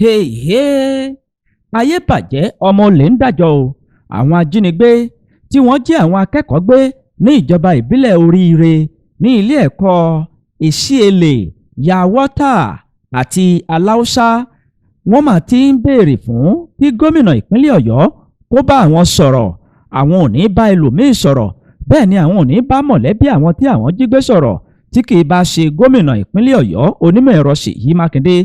Hey, ayé bàjẹ́, ọmọ olè ń dájọ́ o. Àwọn ajínigbé tí wọ́n jí àwọn akẹ́kọ̀ọ́ gbé ní ìjọba ìbílẹ̀ Oríire ní ilé ẹ̀kọ́ Ìsíẹ̀lẹ̀, Yàwọ́tà àti Aláùsá, wọ́n mà ti ń béèrè fún kí gómìnà ìpínlẹ̀ Ọ̀yọ́ kó bá àwọn sọ̀rọ̀. Àwọn ò ní bá ẹlòmíín sọ̀rọ̀, bẹ́ẹ̀ ni àwọn ò ní bá mọ̀lẹ́bí àwọn tí àwọn jí gbé sọ̀rọ̀ tí kì í bá ṣe gómìnà ìpínlẹ̀ Ọ̀yọ́, onímọ̀ ẹ̀rọ Ṣèyí Mákindé.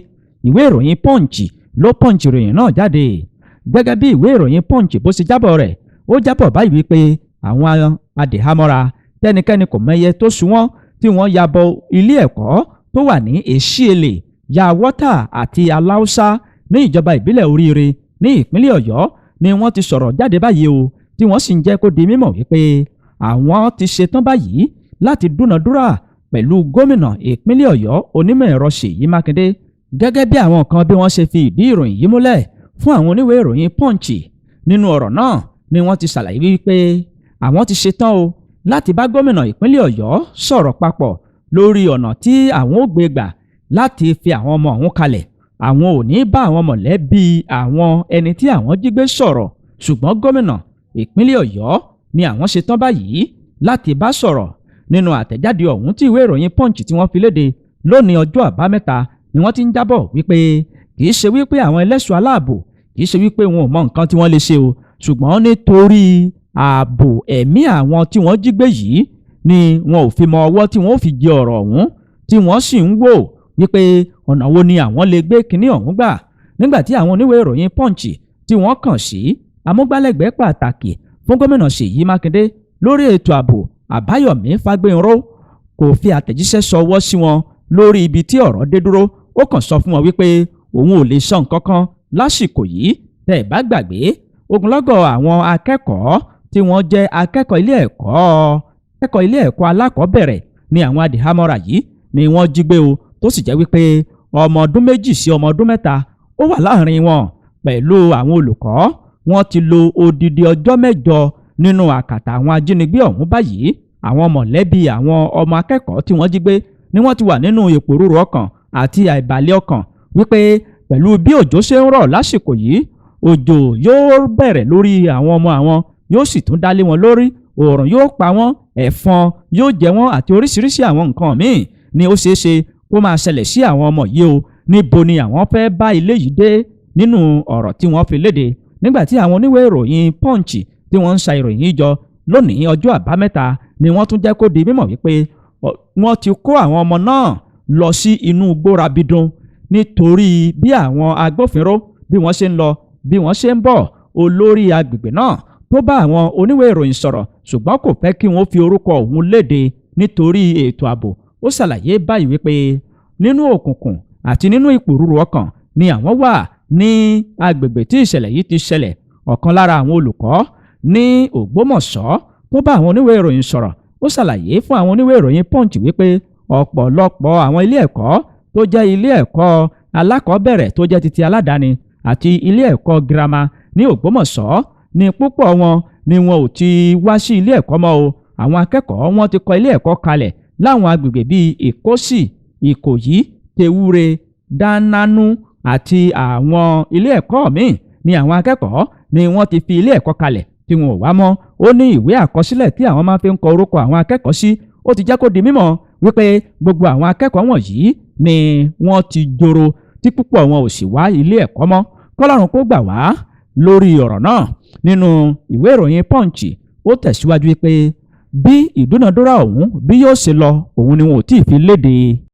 Ìwé ìròyìn Punch ló punch ìròyìn náà jáde. Gẹ́gẹ́ bí ìwé ìròyìn Punch bó ṣe jábọ̀ rẹ̀, ó jábọ̀ báyìí wípé àwọn adìhámọ́ra tẹnikẹ́ni kò mẹyẹ tó sú wọn tí wọ́n ya bo ilé ẹ̀kọ́ tó wà ní Èsíẹ̀lẹ̀, Yàwọ́tà àti Aláùsá ní ìjọba ìbílẹ̀ Oríire ní ìpínlẹ̀ Ọ̀yọ́ ni wọ́n ti sọ̀rọ̀ jáde báyìí o, tí wọ́n sì ń jẹ́ kó di mímọ̀ wípé àwọn ti ṣetán báyìí láti dúnadúrà pẹ̀lú gómìnà ìpínlẹ̀ Ọ̀yọ́, onímọ̀ ẹ̀rọ Ṣèyí Mákindé. Gẹ́gẹ́ bí àwọn kan bí wọ́n ṣe fi ìdí ìròyìn yìí múlẹ̀ fún àwọn oníwèé ìròyìn Punch, nínú ọ̀rọ̀ náà ni wọ́n ti ṣàlàyé wípé àwọn ti ṣetán o láti bá gómìnà ìpínlẹ̀ Ọ̀yọ́ sọ̀rọ̀ papọ̀ lórí ọ̀nà tí àwọn ó gbé gbà láti fi àwọn ọmọ ọ̀hún kalẹ̀. Àwọn ò ní bá àwọn mọ̀lẹ́bí àwọn ẹni tí àwọn jí gbé sọ̀rọ̀, ṣùgbọ́n gómìnà ìpínlẹ̀ Ọ̀yọ́ ni àwọn ṣetán báyìí láti bá sọ̀rọ̀. Nínú àtẹ̀jáde ọ̀hún tí ìwé ìròyìn Punch tí wọ́n fi léde lónìí ọjọ́ Àbámẹ́ta ni wọ́n ti ń jábọ̀ wípé kì í ṣe wípé àwọn ẹlẹ́ṣọ́ aláàbò, kì í ṣe wípé wọn ò mọ nǹkan tí wọ́n lè ṣe o, ṣùgbọ́n nítorí ààbò ẹ̀mí àwọn tí wọ́n jí gbé yìí ni wọn ò fi mọ ọwọ́ tí wọ́n ó fi jẹ ọ̀rọ̀ ọ̀hún, tí wọ́n sì ń wò wípé ọ̀nà wo ni àwọn lè gbé kinní ọ̀hún gbà. Nígbà tí àwọn oníwèé ìròyìn Punch tí wọ́n kàn sí amúgbálẹ́gbẹ̀ẹ́ pàtàkì fún gómìnà Ṣèyí Mákindé lórí ètò ààbò, Àbáyọ̀mí Fágbénró, kò fi àtẹ̀jíṣẹ́ ṣọwọ́ sí wọn lórí ibi tí ọ̀rọ̀ dé dúró. Ó kàn sọ fún wọn wípé òun ò lè sọ nǹkan kan lásìkò yìí. Tẹ́ ẹ̀ bá gbàgbé, ogunlọ́gọ̀ àwọn akẹ́kọ̀ọ́ tí wọ́n jẹ́ akẹ́kọ̀ọ́ ilé ẹ̀kọ́ alákọ̀ọ́bẹ̀rẹ̀ ni àwọn adìhámọ́ra yìí ni wọ́n jí gbé o, tó sì jẹ́ wípé ọmọ ọdún 2 sí ọmọ ọdún 3 ó wà láàrin wọn pẹ̀lú àwọn olùkọ́. Wọ́n ti lo odidi ọjọ́ 8 nínú àkàtà àwọn ajínigbé ọ̀hún báyìí. Àwọn mọ̀lẹ́bí àwọn ọmọ akẹ́kọ̀ọ́ tí wọ́n jí gbé ni wọ́n ti wà nínú ìpòrúru ọkàn àti àìbalẹ̀ ọkàn wípé pẹ̀lú bí òjò ṣe ń rọ̀ lásìkò yìí, òjò yóò bẹ̀rẹ̀ lórí àwọn ọmọ àwọn, yóò sì tún dálé wọn lórí, òòrùn yóò pa wọ́n, ẹ̀fọn yóò jẹ wọ́n àti oríṣiríṣi àwọn nǹkan míì ni ó ṣeé ṣe kó máa ṣẹlẹ̀ sí àwọn ọmọ yìí o. Níbo ni àwọn fẹ́ bá ilé yìí dé? Nínú ọ̀rọ̀ tí wọ́n fi léde nígbà tí àwọn oníwèé ìròyìn Punch tí wọ́n ń sa ìròyìn yìí jọ lónìí ọjọ́ Àbámẹ́ta ni wọ́n tún jẹ́ kó di mímọ̀ wípé wọ́n ti kó àwọn ọmọ náà lọ sí inú igbó rabidun nítorí bí àwọn agbófinró bí wọ́n ṣe ń lọ, bí wọ́n ṣe ń bọ̀. Olórí agbègbè náà tó bá àwọn oníwèé ìròyìn sọ̀rọ̀, ṣùgbọ́n kò fẹ́ kí wọ́n fi orúkọ òun léde nítorí ètò ààbò, ó ṣàlàyé báyìí wípé nínú òkùnkùn àti nínú ìpòrúru ọkàn ni àwọn wà ní agbègbè tí ìṣẹ̀lẹ̀ yìí ti ṣẹlẹ̀. Ọ̀kan lára àwọn olùkọ́ ní Ògbómọ̀ṣọ́ tó bá àwọn oníwèé ìròyìn sọ̀rọ̀, ó ṣàlàyé fún àwọn oníwèé ìròyìn Punch wípé ọ̀pọ̀lọpọ̀ àwọn ilé ẹ̀kọ́ tó jẹ́ ilé ẹ̀kọ́ alákọ̀ọ́bẹ̀rẹ̀ tó jẹ́ titi aládàáni àti ilé ẹ̀kọ́ girama ní Ògbómọ̀ṣọ́ ní púpọ̀ wọn ni wọn ò ti wá sí ilé ẹ̀kọ́ mọ́ o. Àwọn akẹ́kọ̀ọ́ wọn ti kọ ilé ẹ̀kọ́ kalẹ̀ láwọn agbègbè bíi Ìkósì, Ìkòyí, Tewúre, Dánánú àti àwọn ilé ẹ̀kọ́ míì ni àwọn akẹ́kọ̀ọ́ ni wọ́n ti fi ilé ẹ̀kọ́ kalẹ̀ tí wọn ò wá mọ́. Ó ní ìwé àkọsílẹ̀ tí àwọn máa fi ń kọ orúkọ àwọn akẹ́kọ̀ọ́ sí, ó ti jẹ́ kó di mímọ̀ wípé gbogbo àwọn akẹ́kọ̀ọ́ wọ̀nyí ni wọ́n ti joro, tí púpọ̀ wọn ò sì wá ilé ẹ̀kọ́ mọ́. Kọ́lọ́run kó gbà wá lórí ọ̀rọ̀ náà. Nínú ìwé ìròyìn Punch, ó tẹ̀síwájú wípé bí ìdúnadúrà ọ̀hún bí yóò ṣe lọ, òun ni wọn ò tí ì fi léde.